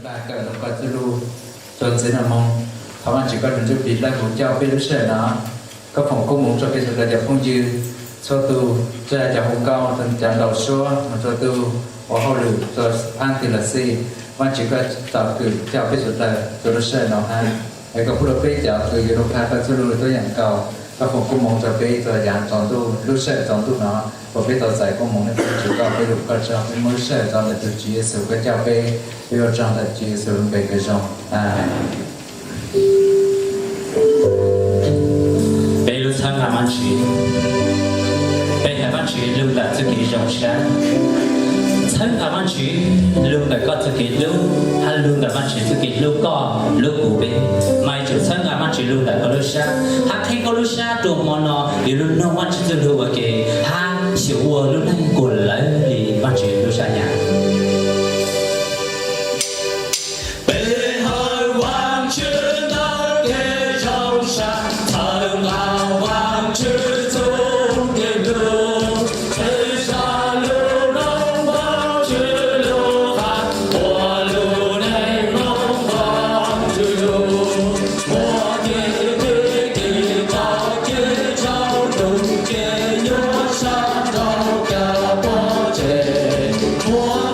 Kawm Ntxwg Lug txog ntxiv no moo, thov Vaajtswv koj tus Ntsuj Plig Dlawb Huv coj peb lub sij hawm no. Koj foom koob moov rua peb sawv daws cov phooj ywg txhua tus, txawm cov hu nkauj, cov ntaus suab, moog rua tug ua hauj lwm rua phaab twg los xij, Vaajtswv koj txaus kws coj peb sawv daws rua lub sij hawm no hab. Es koj pub rua peb cov kws yuav lug qha koj txuj lug tuab yaam nkaus, koj foom koob moov rua peb txhua yaav tsaus ntuj, lub sij hawm tsaus ntuj no, uas peb tau txais koob moov nej pub tswv koj peb lug koj tsaug, peb muab lub sij hawm tso ntawm tug Tswv Yexus koj coj peb, peb ua tsaug ntawm Tswv Yexus lub npe kws zoo. Amees. Peb lub txhawb nqa Vaajtswv, peb has Vaajtswv lug ntawm txuj kev zoo sab. Txhawb nqa Vaajtswv lug ntawm koj txuj kev hlub, hab lug ntawm Vaajtswv txuj kev hlub koj hlub kuv peb. Mas yuav tsum txhawb nqa Vaajtswv lug ntawm koj lub sab, hab qheb koj lub sab rua hmo no yuav lug noog Vaajtswv txuj lug ua ke, hab xyuas ua lub neej kuas lawv le Vaajtswv lub sab nyam. Peb hawm Vaajtswv ntawm kev zoo sab, txhawb nqa Vaajtswv txuj kev hlub, txhawb sab lug noog Vaajtswv lub qha, ua lub neej noog Vaajtswv lub, muaj kev kib kis tau kev tsaus ntuj, kev nyuaj sab nraud kawg pov tseg, muaj